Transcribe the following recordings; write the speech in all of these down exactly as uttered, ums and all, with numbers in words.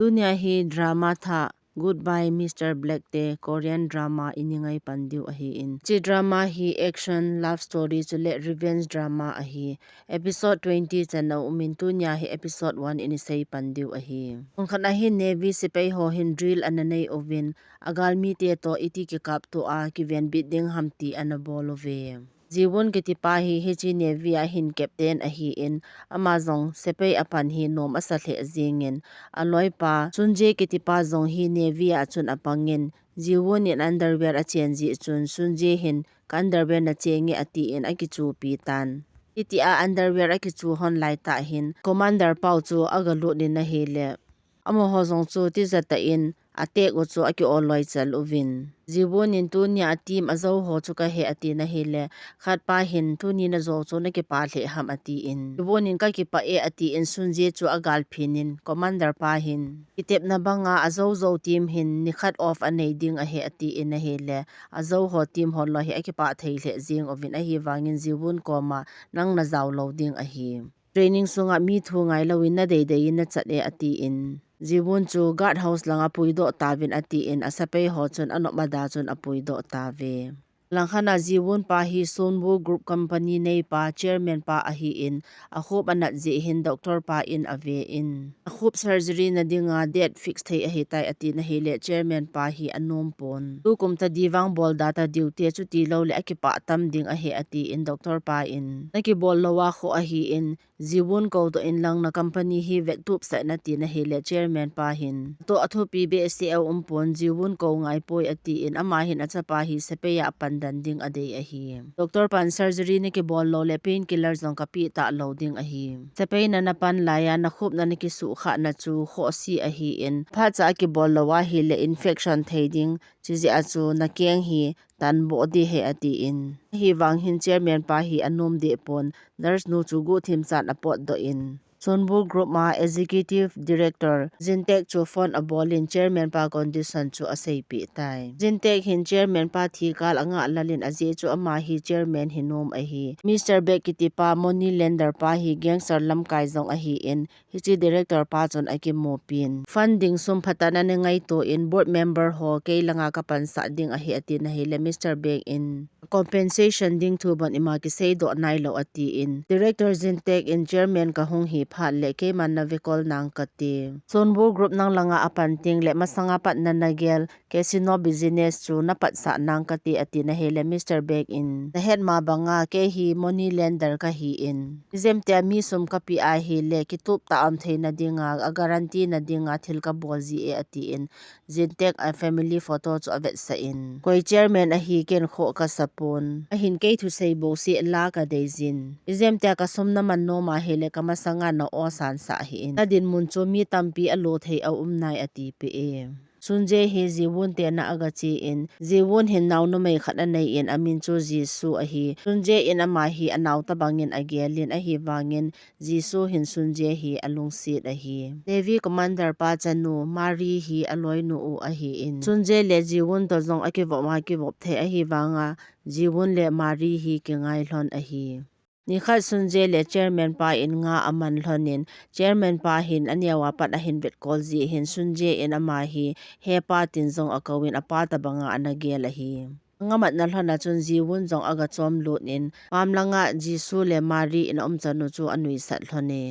Tunia hi drama thah Goodbye Mister Black te Korean drama ini ngai pan diu ahi in. Hiche drama hi action, love story chule revenge drama ahi. Episode twenty chan a um in tunia hi episode one ini sei pan diu ahi. Hung khat a hin Navy sepai ho hin drill ana nei uvin, agalmi te toh iti kikap tua kiven bit ding ham ti ana bol uve. Jiwon kiti pa hi hiche Navy a hin captain ahi in, ama jong sepai a pan hi nom asa lheh jing in, aloi pa Sunje kiti pa jong hi Navy a chun apang in, Jiwon in underwear achen jeh chun Sunje hin ka underwear nachen nge ati in akichupi tan. Hitia underwear akichu hon lai tah hin, commander pau chu aga lut in ahile, amaho jong chu tijat tah in attack u chu aki-ol loi chal uvin. Jiwon in tunia team ajou ho chu kahe ati in ahile, khat pa hin tuni najou chu nakipah lheh ham ati in. Jiwon in kakipah e ati in Sunje chu agal phin in, commander pa hin kitepna banga ajou jou team hin nikhat off anei ding ahi ati in ahile, ajou ho team ho loi hi akipah thei lheh jing uvin ahivangin Jiwon koma nang najao lou ding ahi. Training sunga mi thu ngai lou in nadei dei in nachat e ati in. Jiwon chu guard house langa puidoh tauvin ati in, asepai ho chun anop mada chun apuidoh tauve. Langkhat a Jiwon pa hi Sunwoo Group Company neipa chairman pa ahi in, akhup anat jeh hin doctor pa in ave in, akhup surgery nadinga date fix thei ahitai ati in ahile chairman pa hi anom pon. Tukum tadi vang bol da tadiu te chuti lou le akipah tam ding ahi ati in doctor pa in, nakibol lou a kho ahi in, Jiwon kou toh in lang na company hi vettup sah in ati in ahile chairman pa hin, toh athupi behseh a um pon, Jiwon kou ngai poi ati in, ama hin achapa hi sepai a apan dan ding adei ahi. Doctor pan surgery nakibol lou le painkiller jong kapeh talou ding ahi. Sepai na napan laiya nakhupna nakisuhkhah na chu khohse ahi in, phatcha a kibol lou ahile infection thei ding, chujeh a chu nakeng hi tanboh ding ahi ati in. Ahivang hin chairman pa hi anom deh pon, nurse nu chu guhthim chan apotdoh in, Sunwoo Group a executive director Jintek chu phone abol in chairman pa condition chu aseipeh tai. Jintek hin chairman pa thi kal angah lal in ajeh chu ama hi chairman hi nom ahi. Mister Baek kiti pa money lender pa hi gangster lamkai jong ahi in, hiche director pa chun akimupi in, funding sum phatah in ana ngaito in board member ho kei langa kapansah ding ahi ati in ahile Mister Baek in, compensation ding thu bon ima kiseidoh nailou ati in, director Jintek in chairman kahung hi phat le keiman navekol nang kati. Sunwoo Group nang langa apan teng le masanga pat nana gel casino business chu napatsah nang kati ati in ahile Mister Baek in, nahet ma banga kei hi money lender kahi in, ijemtia mi sum kapeh ahile kitup tah a um theina dinga, a guarantee na dinga thil kabol ji e ati in, Jintek a family photo chu avetsah in, koi chairman ahi ken khoh kasa pon, ahin kei thusei bouseh la kadei jin, ijemtia kasum naman nom ahile kamasanga na-o sansah hih in, nadinmun chu mi tampi alo thei a um nai ati peh e. Sunje hi Jiwon te na agache in, Jiwon hin naonumei khat anei in, amin chu Jisoo ahi. Sunje in ama hi anao tobang in agel in, ahivangin Jisoo hin Sunje hi alungset ahi. Navy commander pa chanu Mari hi aloinu u ahi in, Sunje le Jiwon toh jong akivop a kivop thei ahivanga, Jiwon le Mari hi kingai lhon ahi. Nikhat Sunje le chairman pa in nga aman lhon in, chairman pa hin aneo a pat ahin vetkol jeh hin Sunje in ama hi hepa tin jong akou in, apa tobanga ana gel ahi. Angamatna lhon a chun Jiwon jong agachom lut in, pam langa Jisoo le Mari in aum chan u chu anuisat lhon e.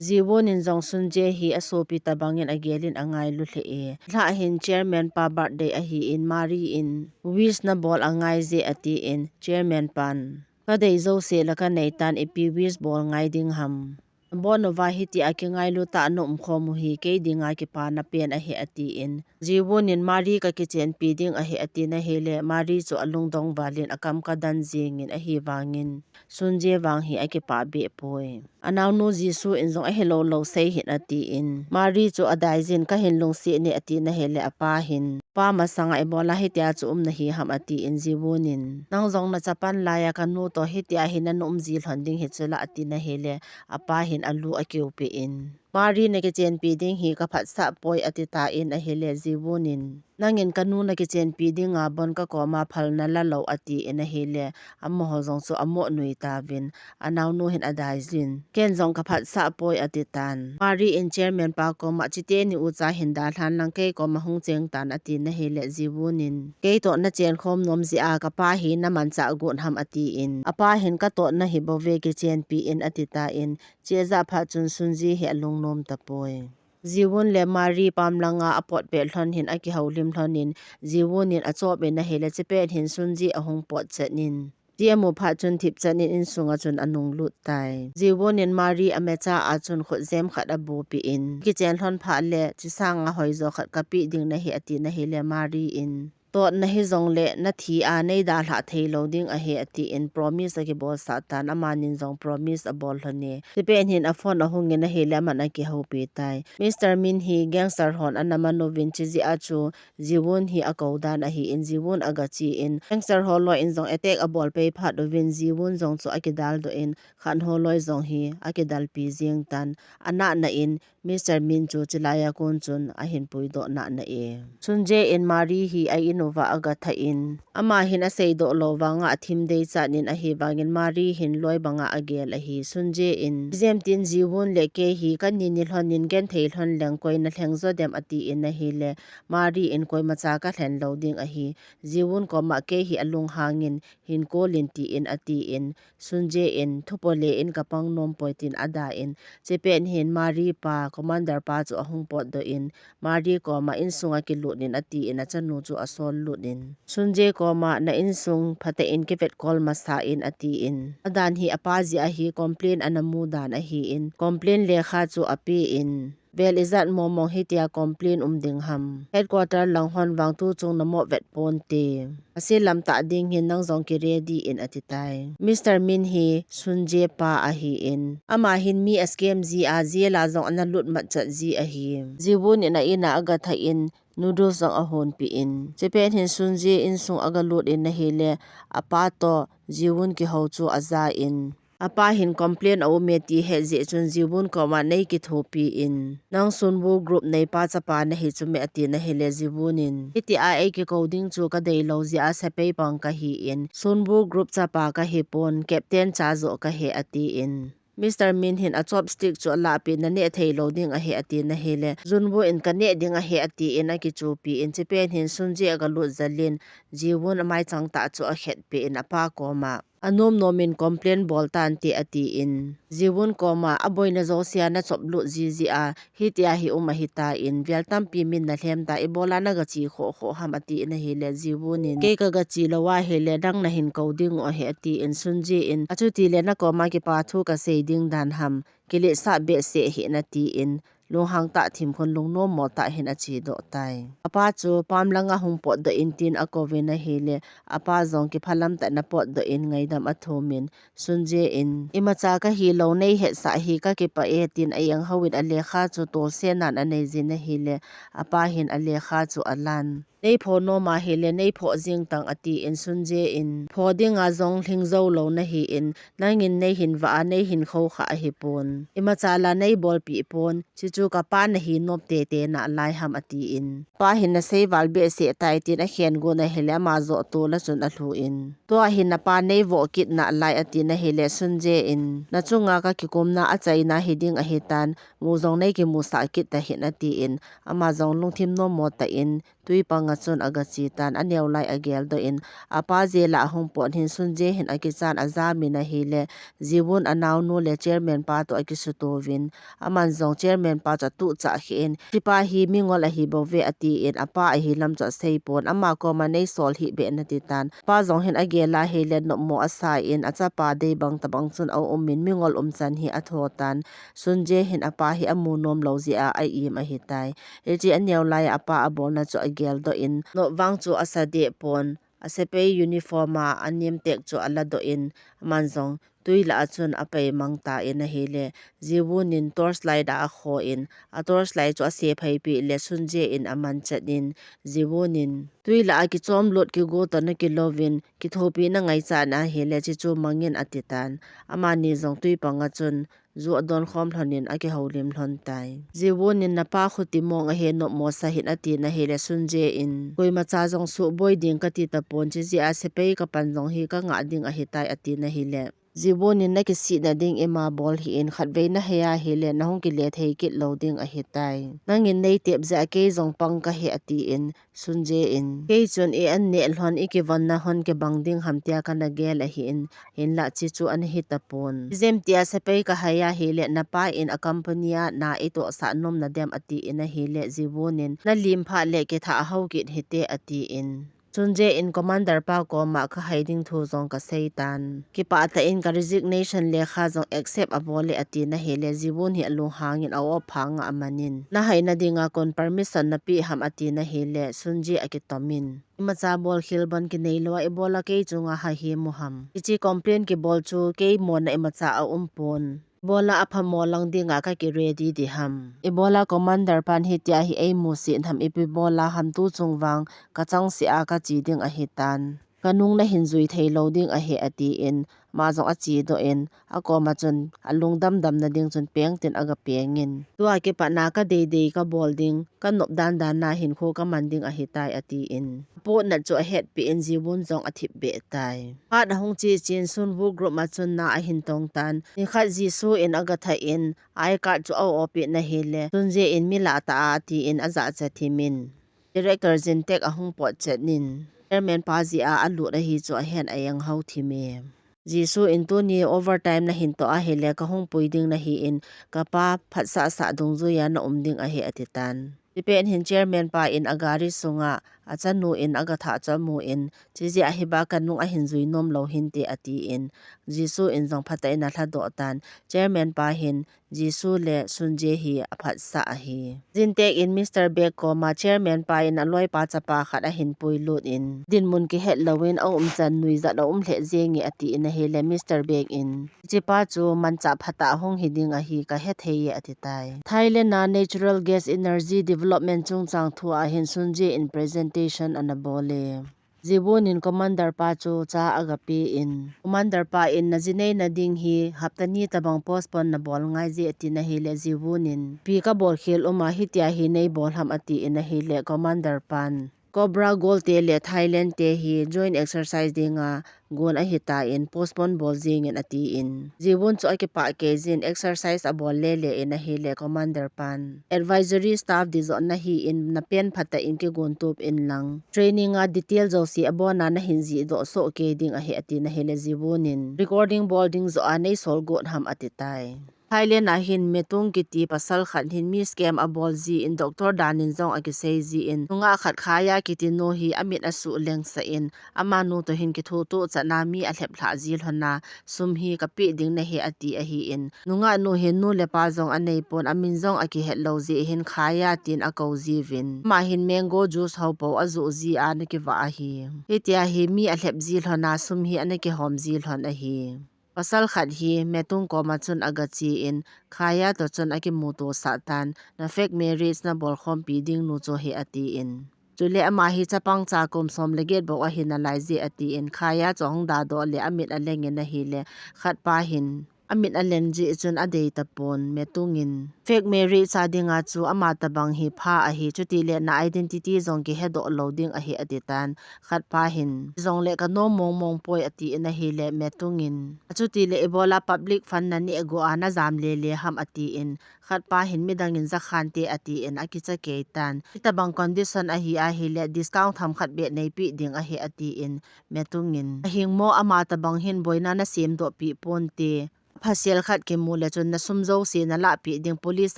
Jiwon in jong Sunje hi asopi tobang in agel in angailu lheh e. Lhah hin chairman pa birthday ahi in, Mari in wish nabol angai je ati in, chairman pan, kadei jouse la kanei tan, ipi wish bol ngai ding ham. Nabon uva hitia kingailu tah a na umkhom u hi kei dinga kipana pen ahi ati in, Jiwon in Mari kakichenpi ding ahi ati in ahile, Mari chu alungdong val in akam kadan jing in, ahivangin Sunje vang hi akipah beh poi. Anaonu Jisoo in jong ahilou lou sei hih in ati in, Mari chu adai jin, kahin lungset ne ati in ahile, apa hin, pa masanga ibola hitia chu um nahi ham ati in, Jiwon in, nang jong nachapan laiya kanu toh hitia hi nana um ji lhon ding hi chula ati in ahile, apa hin alu akiupi in, Mari nakichenpi ding hi kaphatsah poi ati tan ahile, Jiwon in, Nangin kanu nakichenpi dinga bon kakoma phalna lalo, atin ahile, amaho jong chu amoh nui tauvin, anaunu hin adai jin. Ken jong kaphatsah poi, ati tan. Mari in chairman pa koma, chiteni ucha hin dalhan lang, kei koma hung cheng tan, atin ahile, Jiwun in, kei toh nachenkhom nom jeh a kapa hi namanchah got ham, atin. Apa hin katoh nahi bouve, kichenpi in, ati tan, chejah phat chun Sunji hi alungnom tapoi. Jiwun le Mari pam langa apot pet lhon hin akihoulim lhon in, Jiwun in achop in ahile, chepet hin Sunji ahung pot chet in. Ti amu phat chun thip chet in insunga chun anung lut tai. Jiwun in Mari amecha a chun khutjem khat abupi in, kichen lhon phat le, chisanga hoijo khat kapeh ding nahi, atin ahile, Mari in, totna hijongle nathi a neidalhah theilou ding ahi, atin promise akibolsah tan, amanin jong promise abol lhon e. Chepet hin aphone ahung in ahile, aman akihoupi tai. Mister Min hi gangster hon ana man uvin, chejeh a chu Jiwun hi akou dan ahin, Jiwun agache in, gangster ho loi in jong attack abol pei phat uvin, Jiwun jong chu akidaldoh in, khat ho loi jong hi akidalpi jeng tan, anahna in, Mister Min chu chilai a kon chun ahin puidoh nahna e. Sunje in Mari hi a in uva agatha in, ama hin aseidoh lou vanga athim deichat in ahivangin Mari hin loi banga agel ahi. Sunje in, ijemtin Jiwun le kei hi kani ni lhon in genthei lhon leng koi nalheng jo dem, atin ahile, Mari in koimacha kalhen lou ding ahi. Jiwun koma kei hi alunghang in hin call in tin atin, Sunje in, thupole in kapang nom poi, tin ada in, chepet hin Mari pa, commander pa chu ahung potdoh in, Mari koma insunga kilut in atin, achanu chu asol lut in, Sunje koma na insung phatah in kivetkol masa in, atin, adan hi apa jeh a hi complain ana mu dan ahin, complain lekha chu ape in, vel ijat mong mong hitia complain um ding ham. Headquarter lang hon vang tuchung namoh vet ponte. Ase lam tah ding hin nang jong kiready in, ati tai. Mister Min hi Sunje pa ahin, ama hin mi ascam ji a, jail a jong ana lut matchat ji ahi. Jiwun in a in a agatha in, noodles jong ahonpi in, chepet hin Sunje insung agalut in ahile, apa toh Jiwun kihou chu aja in, apa hin complain aume ti ahet jeh chun Jiwun koma nei kithopi in, nang Sunwoo group neipa chapa nahi chu me, atin ahile, Jiwun in, hitia eikikou ding chu kadeilou jeh a sepai pang kahin, Sunwoo group chapa kahipon, captain cha joh kahi, atin. Mister Min hin a chopstick chu alahpeh in, naneh theilou ding ahi, atin ahile, Junwoo in kaneh ding ahi, atin akichopi in, chepet hin Sunje agalut jel in, Jiwun amaichang tah chu akhetpeh in, apa koma, anom nom in complain bol tante, atin, Jiwun koma, aboina jousea nachop lut jiji a, hitia hi um ahitan, vel tampi min nalhem ta, ibola nagache khoh khoh ham, atin ahile, Jiwun in, kei kagache lou ahile, nang nahin kou ding u ahi, atin, Sunje in, achutile nakoma kipa thu kasei ding dan ham, kiletsah behseh hih in, atin, lunghang tah thim khun lungnom mo tah hin achedoh tai. Apa chu pam langa hung potdoh in tin akouvin ahile, apa jong kiphalam tah in apotdoh in ngaidam athum in, Sunje in, imacha kahilou neihetsah hi kakipah e, tin a-eng hou in alekha chu tolsenan anei jin ahile, apa hin alekha chu alan. Neipho nom ahile, neipho jing tang, atin Sunje in, pho dinga jong lhing joulou nahin, nangin neihin vah a, neihin khoukhah ahipon. Imacha la neibolpeh pon, chuchu kapa nahi nop tete nalai ham, atin. Pa hin nasei val behseh tai, tin akhen gon ahile, ama joh tola chun alhu in, tua hin napa neivoh kit nalai, atin ahile, Sunje in, nachunga kakikumna achaina hiding ahitan, mu jong neikimusah kit tahih in, atin, ama jong lungthim nom mo tah in, twi panga chun agache tan, aneo lai ageldoh in, apa jail a ahung pot hin Sunje hin akichan ajam in ahile, Jiwun anaonu le chairman pa toh akisuto uvin, aman jong chairman pa chu atuhchah kheh in, hichepa hi mingol ahibouve, atin, apa ahi lam chu aseipon, ama koma neisol hih beh in ati tan, apa jong hin agel ahile, nopmo asa in, achapa dei bang tabang chun aum in, mingol umchan hi atho tan, Sunje hin apa hi amu nomlou jeh a a-im ahitai. Hiche aneo lai a apa abolna chu ageldoh in, nop vang chu asa deh pon, asepai uniform a aname tag chu aladoh in, aman jong twi lah a chun apaimang tan ahile, Jiwun in torchlight a akhoh in, a torchlight chu asephei peh le Sunje in aman chet in, Jiwun in, twi lah a kichom lut kigo toh nakilouvin, kithopina ngaichat ahile, chuchu mangin ati tan. Amani jong twi panga chun ju adon khom lhon in akihoulim lhon tai. Jiwun in napa khuti mong ahi, nopmo sa hih in ati na hile Sunje in, koima cha jong suboi ding kati tapon, chijeh a sepai kapan jong hi kangah ding ahitai ati na hile, Jiwun in nakisih na ding ima bol hih in, khatvei nahei ahile nahung kile thei kit lou ding ahitai. Nangin neitep jeh a kei jong pang kahi ati in, Sunje in, kei chun i an neh lhon, i kivon na hon kibang ding ham tia kana gel ahi in, hinlah chi chu ana hi tapon. Ijemtia sepai kahai ahile napa in a company a na itohsah nom nadem ati in ahile, Jiwun in, nalim phat le kithah hou kit hite ati in, Sunje in commander pa koma kahai ding thu jong kasei tan. Kipah tah in ka resignation lekha jong accept abol e ati na hile, Jiwun hi alunghang in a-op phang a aman in, nahai na dinga kon permission napeh ham ati na hile, Sunje akitom in, imacha bolkhel bon kinei lou a ibola kei chunga hahi mu ham. Hiche complain kibol chu kei mona imacha aumpon. Ibola aphamo lang dinga kaki ready ding ham. Ibola commander pan hitia hi eimusah ham, ipi bola ham tu chung vang kachangseh a kache ding ahitan. Kanung nahin jui thei lou ding ahi ati in, ama jong achedoh in, akoma chun alungdam dam na ding chun peng tin agapeng in. Tua kipat na kadeidei kabol ding, kanop dandan na hinkho kaman ding ahitai ati in. Apotna chu ahetpeh in Jiwun jong athip beh tai. Phat ahung che chen Sunwoo group a chun na ahin tong tan. Nikhat Jisoo in agathah in, I card chu a-op peh na hile, Sunje in mi lah tah a ati in ajahcha thim in, Director Jintek ahung pot chet in, Chairman pa jeh a alut ahi chu ahen a-enghou thim e. Jisoo in tuni overtime nahin toh ahile kahung pui ding nahi in, kapa phatsah sah dungjuia na um ding ahi ati tan. Chipet hin chairman pa in agari sunga achanu in agathah chu amu in, chijeh a hiba kanung ahin jui nom lou hinte ati in, Jisoo in jong phatah in alhadoh tan. Chairman pa hin Jisoo le Sunje hi aphatsah ahi. Jintek in Mister Baek koma chairman pa in aloipa chapa khat ahin puilut in, dinmun kihet louvin aumchan nuijat aum lheh jenge ati in ahile Mister Baek in, hichepa chu manchah phatah hung hi ding ahi, kahethei e ati tai. Thailand a natural gas energy development chungchang thu a hin Sunje in presentation ana bol e. Jiwun in commander pa chu cha agape in, commander pa in najinei na ding hi hapta ni tabang postpone nabol ngai je ati na hile Jiwun in, ipi kabolkhel um a hitia hi neibol ham ati in ahile commander pan, Cobra Gold te le Thailand te hi joint exercise dinga gon ahitan postpone bol jingin ati in, Jiwun chu akipah kei jin exercise abol lele in ahile commander pan, advisory staff ding joh nahi in napen phatah in kigon tup in lang, training a detail jouse abona nahin jihdoh soh kei ding ahi ati na hile Jiwun in, recording bol ding joh a neisol got ham ati tai. Thailand a hin Metung kiti pasal khat hin mi scam abol jin doctor dan in jong akisei jin, nungah khat Khaya kiti nu hi amit asuh lengsah in, amanu toh hin kithutoh chan a mi alhep lhah ji lhon a, sum hi kapeh ding nahi ati ahi in, nungah nu hin nu le pa jong anei pon, amin jong akihet lou jeh hin Khaya tin akou jiuvin, ama hin mango juice hou pou ajoh ji a ana kivah ahi. Hitia hi mi alhep ji lhon a sum hi ana kihom ji lhon ahi. Pasal khat hi Metung koma chun agache in, Khaya toh chun akimuto sah tan, na fake marriage nabol khompi ding nu chu hi ati in, chule ama hi chapang cha kum som le get bou ahi nalai je ati in, Khaya chu ahung dadoh le amit aleng in ahile, khatpa hin amit aleng jeh chun adei tapon, Metung in, fake marriage cha dinga chu ama tabang hi pha ahi, chutile na identity jong kihedoh lou ding ahi ati tan, khatpa hin, jongle kanom mong mong poi ati in ahile, Metung in, achutile ibola public fund naneh go a najam lele ham ati in, khatpa hin midang in jakhan te ati in akicha kei tan. Hitabang condition ahi ahile discount themkhat beh neipeh ding ahi ati in, Metung in, ahingmo ama tabang hin boina nasemdoh peh ponte. Phasel khat kimu le chun nasum jouse nalahpeh ding, police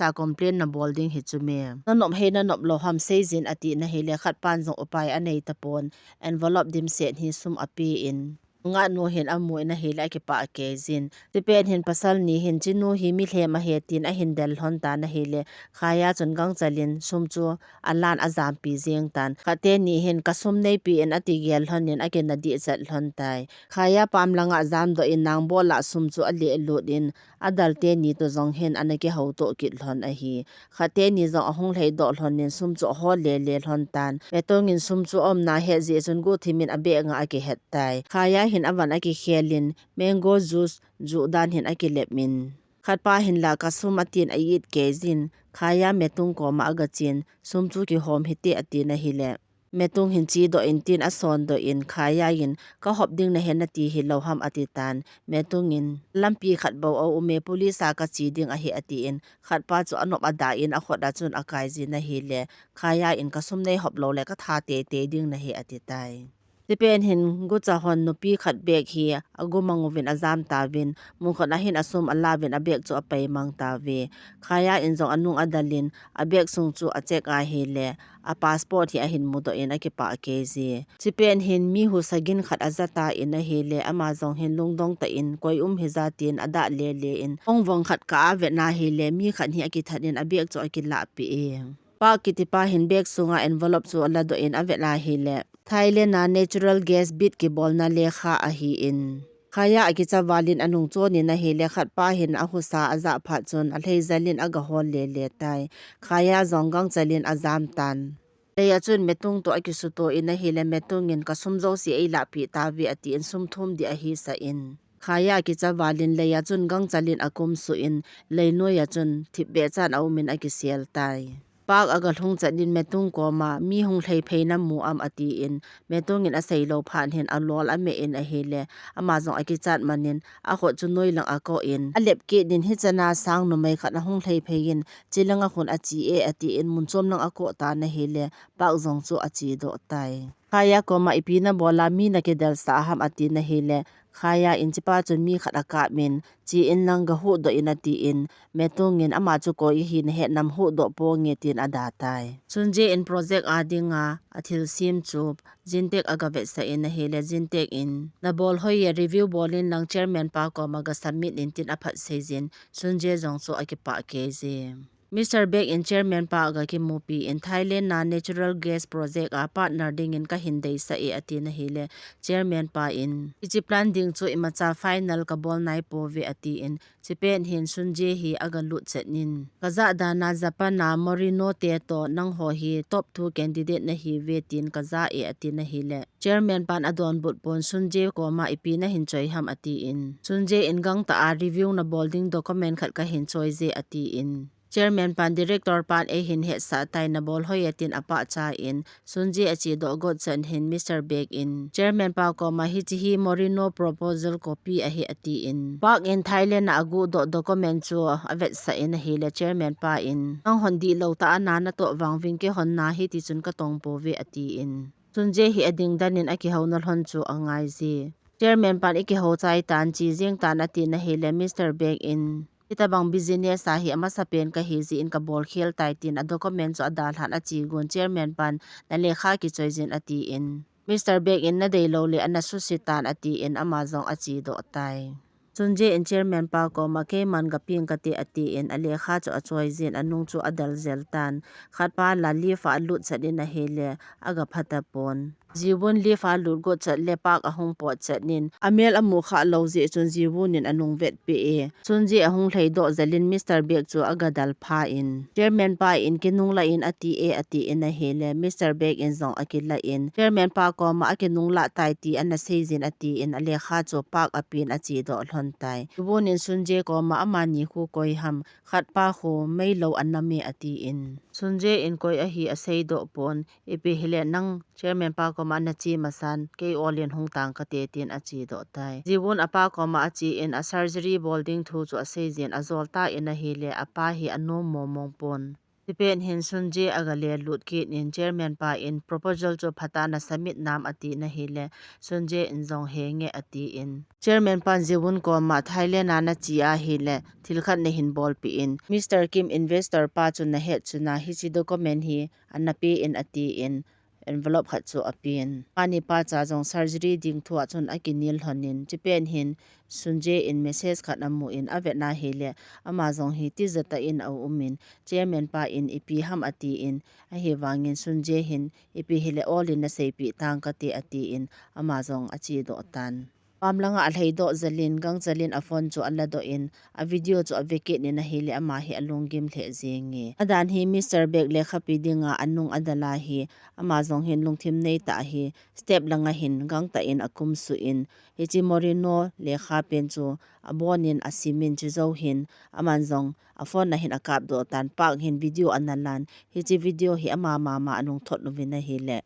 a complain nabol ding hi chu me. Nanop hei nanop lou ham seijin ati na hile khatpan jong upai anei tapon, envelope dimset hi sum ape in, nungah nu hin amu in ahile akipah kei jin. Chipet hin pasal ni hin chinu hi milhem ahi tin ahin del lhon tan ahile, Khaya chun gangchal in sum chu alan ajampi jeng tan. Khat teni hin kasum neipeh in ati gel lhon in akinah dehchet lhon tai. Khaya pam langa jamdoh in nang bola sum chu alehlut in, adal teni toh jong hin ana kihoutoh kit lhon ahi. Khat teni jong ahung lheidoh lhon in sum chu ahol lele lhon tan. Metung in sum chu aumna ahet jeh chun guhthim in abeh nga akihet tai. Khaya hin avan akikhel in mango juice juh dan hin akilep in, Khatpa hin la kasum atin a-it kei jin, Khaya Metung koma agachen, sum chu kihom hite atin ahile. Metung hin chedoh in tin asondoh in, Khaya in, kahop ding nahe nati hilou ham ati tan. Metung in, lampi khat bou aume, police a kache ding ahi atin, khatpa chu anop ada in akhut a chun akai jin ahile, Khaya in kasum neihop lou le katha teitei ding nahi ati tai. Chipet hin gucha hon nupi khat bag hi agumang uvin ajam tauvin, mun khat a hin asum alauvin a bag chu apaimang tauve. Khaya in jong anung adalin a bag sung chu acheck ahile, a passport hi ahin mudoh in akipah kei je. Chipet hin mi husa gin khat aja tan ahile, ama jong hin lungdong tah in koi um hija tin adah lele in, hong vong khat kah a avet ahile, mi khat hi akithat in a bag chu akilah peh e. Park kitipa hin bag sunga envelope chu aladoh in avet ahile, Thailand a natural gas bit kibolna lekha ahin. Khaya akicha valin anung chonin ahile, khatpa hin ahusa ajah phat chun alheijalin agahol lele tai. Khaya jong gangchalin ajam tan. Lei a chun Metung toh akisuto in ahile, Metung in kasum jouse eilah peh tauve atin sum thum ding ahisah in, Khaya kicha valin lei a chun gangchalin akum suh in, leinoi a chun thipbeh chan aumin akisel tai. Park agalhung chet in Metung koma, mi hung lhei phei namu am atin, Metung in aseilou phat hin alol ameh in ahile, ama jong akichat manin, akhut chu noilang akoh in, alep kit in, hichan a sang numei khat ahung lhei phei in, chilang a khun ache e atin, mun chom lang akoh tan ahile, Park jong chu achedoh tai. Khaya koma ipi nabol a mi nakidelsah ham atin ahile, Khaya in chipa chun mi khat akap in, che inlang gahuhdoh in atin, Metung in ama chu koi ahi nahet nam huhdoh ponge tin ada tai. Sunjae in project a dinga athilsem chu Jintek agavetsah in ahile, Jintek in, nabol hoi e, review bol inlang chairman pa koma gasubmit in tin aphat seijin, Sunjae jong chu akipah kei je. Mister Baek in chairman pa agakimupi in, Thailand a natural gas project a partner dingin kahin deisah e atin ahile, chairman pa in, hiche plan ding chu imacha final kabol naipouve atin, chipet hin Sunjae hi agalut chet in, kajah dan a Japan a Morino te toh nangho hi top two candidate nahiuve tin kaja e atin ahile, chairman pan adonbut pon, Sunjae koma ipi nahin choi ham atin, Sunjae in gangtah a review nabol ding document khat kahin choi je atin, chairman pan director pan eihin hetsah tai, nabol hoi e tin apahcha in, Sunjae achedoh got chan hin Mister Baek in, chairman pa koma hiche hi Morino proposal copy ahi atin, Baek in Thailand a aguhdoh document chu avetsah in ahile, chairman pa in, nanghon dihlou tah a na natoh vang uvin keihon na hitichun katong pouve atin, Sunjae hi ading dan in akihouna lhon chu angai je. Chairman pan ikihou chai tan, che jeng tan atin ahile, Mister Baek in, hitabang business a hi amasapen kahi jeh in kabol khel tai tin adocument chu adalhan achegun, chairman pan nalekha kichoi jin atin, Mister Baek in nadeilou le anasuse tan atin ama jong achedoh tai. Sunjae in chairman pa koma keiman gapeng kate atin alekha chu achoi jin anung chu adel jel tan, khatpa la lift a alut chet in ahile agapha tapon. Jiwon lift a alut got chet le Park ahung pot chet in, amel amu khah lou jeh chun Jiwon in anung vetpeh e, Sunjae ahung lheidoh jel in Mister Baek chu agadel pha in, chairman pa in kinunglah in ati e atin ahile, Mister Baek in jong akilah in, chairman pa koma akinunglah tai ti anasei jin atin alekha chu Park apen achedoh lhon tai. Jiwon in Sunjae koma amani khu koi ham, khatpa khu meilou anam e atin, Sunjae in koi ahi aseidoh pon, ipi hile nang chairman pa koma nache masan kei olin hung tang kate tin achedoh tai. Jiwon apa koma ache in a surgery bol ding thu chu asei jin ajol tan ahile, apa hi anom momong pon. Chipet hin Sunjae agale lut kit in chairman pa in proposal chu phatah a nasubmit nam atin ahile, Sunjae in jong henge atin, chairman pan Jiwon koma Thailand a nache ahile thil khat nahin bolpeh in, Mister Kim investor pa chu nahet chun a hiche document hi anapen atin, envelope khat chu apen. Amani pacha jong surgery ding thu a chun akinel lhon in, chipet hin Sunjae in message khat amu in avet ahile, ama jong hi tijatah in aum in, chairman pa in ipi ham atin, ahivangin Sunjae hin ipi hile olin naseipeh tang kate atin ama jong achedoh tan. Pam langa alhaidoh jel in, gangchel in aphone chu aladoh in, avideo chu ave kit in ahile, ama hi alunggim lheh jenge. Adan hi Mister Black lekhapi dinga anung adal ahi, ama jong hin lungthim neitah ahi, step langa hin gangtah in akumsuh in, hiche Morino lekhapen chu abon in asim in, chujou hin aman jong aphone a hin akapdoh tan, Park hin video analan, hiche video hi ama mama anung thot uvin ahile,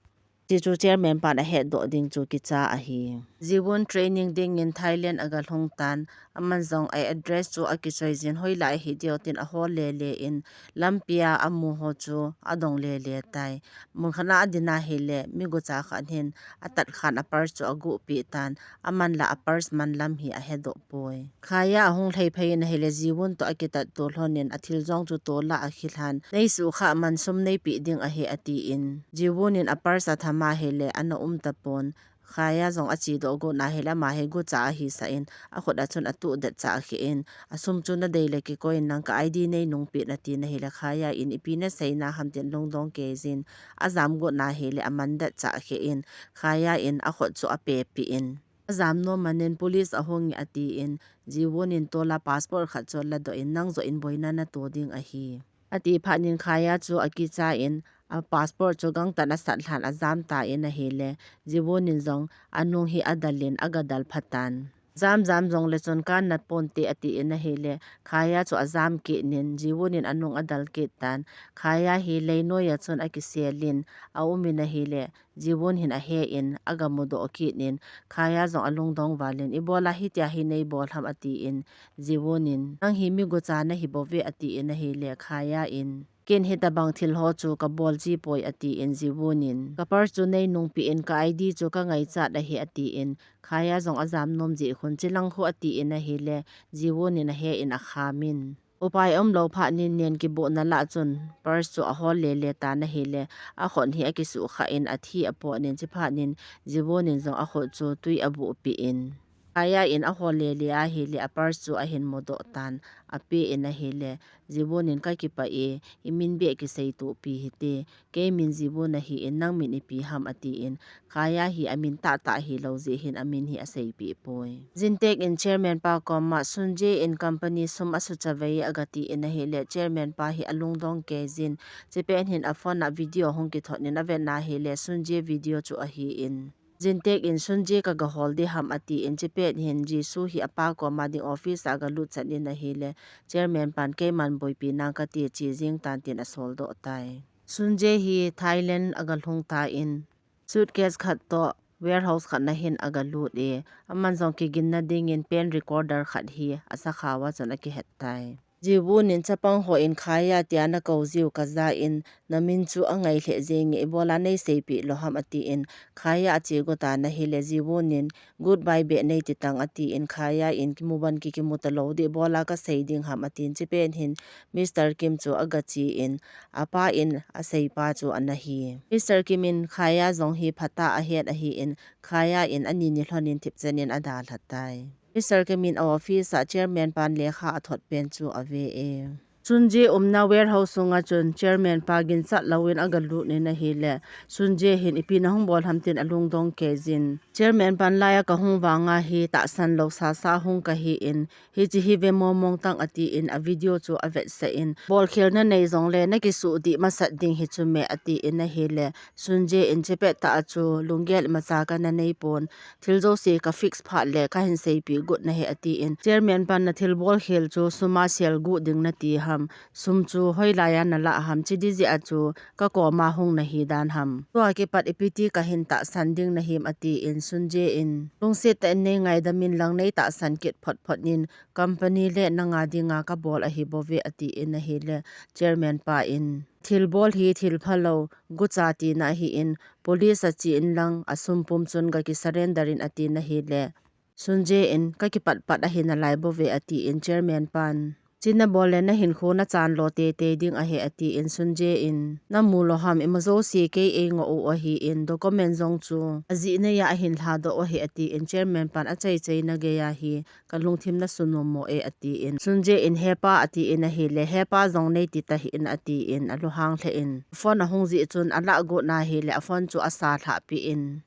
hichu chairman pan ahetdoh ding chu kicha ahi. Jiwon training dingin Thailand agalhung tan, aman jong a address chu akichoi jin, hoilai ahi diu tin ahol lele in, lampia amu ho chu adong lele tai. Mun khat a adin ahile, mi gucha khat hin atat khan a purse chu aguhpeh tan, aman la a purse man lam hi ahedoh poi. Khaya ahung lhai phei in ahile, Jiwon toh akitat to lhon in athil jong chu tola akhilhan, neisukha man sum neipeh ding ahi atin, Jiwon in a purse atham ahile, ana um tapon. Khaya jong achedoh got ahile, ama hi gucha ahisah in, akhut a chun atuh det chah akhen, asum chu nadei le kikoi in lang, ka I D neinungpeh in atin ahile, Khaya in ipi nasei na ham tin lungdong kei jin, ajam got ahile, aman det chah akhen, Khaya in akhut chu apepeh in, ajam nom man in, police ahung e atin, Jiwon in tola passport khat chu aladoh in, nang joh in boina nato ding ahi, ati phat in Khaya chu akicha in, a passport chu gangtah in asat lhan ajam tan ahile, Jiwon in jong anung hi adal in agadal phatan. Jam jam jongle chun kana ponte atin ahile, Khaya chu ajam kit in, Jiwon in anung adal kit tan. Khaya hi leinoi a chun akisel in aum in ahile, Jiwon hin ahe in agamudoh kit in, Khaya jong alungdong val in, ibola hitia hi neibol ham atin, Jiwon in, nang hi mi gucha nahi bouve atin ahile, Khaya in, ken hitabang thil ho chu kabol ji poi atin, Jiwon in, ka purse chu neinungpeh in, ka I D chu kangaichat ahi atin, Khaya jong ajam nom jeh khun, chilang khu atin ahile, Jiwon in ahe in akham in. Upai umlou phat in nen kibohna lah chun purse chu ahol lele tan ahile, akhut hi akisukha in athi apot in, chuphat in Jiwon in jong akhut chu tui abuhpeh in, Khaya in ahol lele ahile, a purse chu ahin mudoh tan, apen ahile, Jiwon in kakipah e, imin beh kiseitoh peh hite, kei min Jiwon ahin, nang min ipi ham atin, Khaya hi amin tahtah hilou jeh hin amin hi aseipeh poi. Jintek in chairman pa koma, Sunje in company sum asuchavei agatin ahile, chairman pa hi alungdong kei jin, chupet hin aphone a video ahung kithot in avet ahile, Sunje video chu ahin, Jintek in, Sunje kagahol ding ham atin, chupet hin Jisu hi apa koma ding office a agalut chan in ahile, chairman pan keiman boipi nang kati, che jing tan tin asoldoh tai. Sunje hi Thailand agalhung tan, suitcase khat toh warehouse khat na hin agalut e, aman jong kiginna dingin pen recorder khat hi asakhao a chun akihet tai. Jiwon in, chapang hon Khaya tia nakou jiu kaja in, namin chu angai lheh jenge, ibola neiseipeh lou ham atin, Khaya ache got tan ahile, Jiwon in, goodbye beh neiti tang atin, Khaya in, kimu ban ki kimu talou ding, ibola kasei ding ham atin, chupet hin Mister Kim chu agache in, apa in aseipa chu ana hi. Mister Kim in Khaya jong hi phatah a ahet ahin, Khaya in ani ni lhon in thipchen in adalha tai. Mister Kim in a office a chairman pan lekha athot pen chu ave e. Sunje umna warehouse sunga chun chairman pa ginchat louvin agalut in ahile, Sunje hin ipi nahung bol ham tin alungdong kei jin. Chairman pan laiya kahung vanga hi tahsan lou sasa hung kahin, hiche hi ve mong mong tang atin a video chu avetsah in, bolkhelna nei jongle nakisuh dih masat ding hi chu me atin ahile, Sunje in, chupet tah a chu lunggel imacha kana nei pon, thil jouse ka fix phat le kahin seipeh got nahi atin, chairman pan nathilbol khel chu sum a sel got ding nati ham, sum chu hoilai a nalah ham, chudi jeh a chu kakoma hung nahi dan ham, tua kipat ipi ti kahin tahsan ding nahim atin, Sunje in, lungset tah in neingaidam in lang, neitahsan kit phot phot in, company le nanga dinga kabol ahi bouve atin ahile, chairman pa in, thilbol hi thil phalou, gucha tina ahin, police a che in lang, asum pum chun gaki surrender in atin ahile, Sunje in, kakipat pat ahi nalai bouve atin, chairman pan, che nabol le nahinkho nachan lou teitei ding ahi atin, Sunje in, namu lou ham, ima jouse kei eingoh u ahin, document jong chu ajih neiya ahin lhadoh u ahi atin, chairman pan, achai chai na geiya hi kalungthim nasunom mo e atin, Sunje in, hepa atin ahile, hepa jong neiti tahih in atin, alunghang lheh in, phone ahung jih chun alah got ahile, aphone chu asa lhah peh in,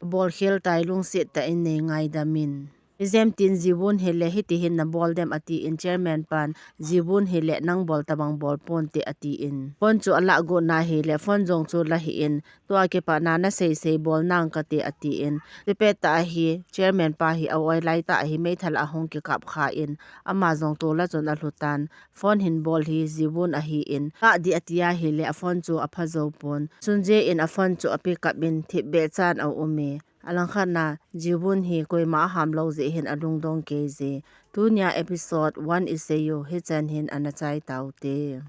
Bol khel tai, lungset tah in nei ngaidam in. Ijemtin Jiwon hi le hiti hin na bol dem ati in, chairman pan Jiwon hi le nang bol tabang bol pon te ati in. Phone chu ala go na hi le phone jong chu la hi in, tua kipat na na sei sei bol nang kate ati in. Tipet tah hi chairman pa hi a oi lai tah hi meithal a hung kikap kha in, ama jong tu la chun a hlu tan. Phone hin bol hi Jiwon ahi in, ka di ati a hi le a phone chu a pha zo pon. Sunje in a phone chu a pick up in thip be chan a um e. A langkhat na Jiwon hi koima a ham lo je hin a lungdong kei je. Tunia episode one i sei u hi chan hin ana chai tau te.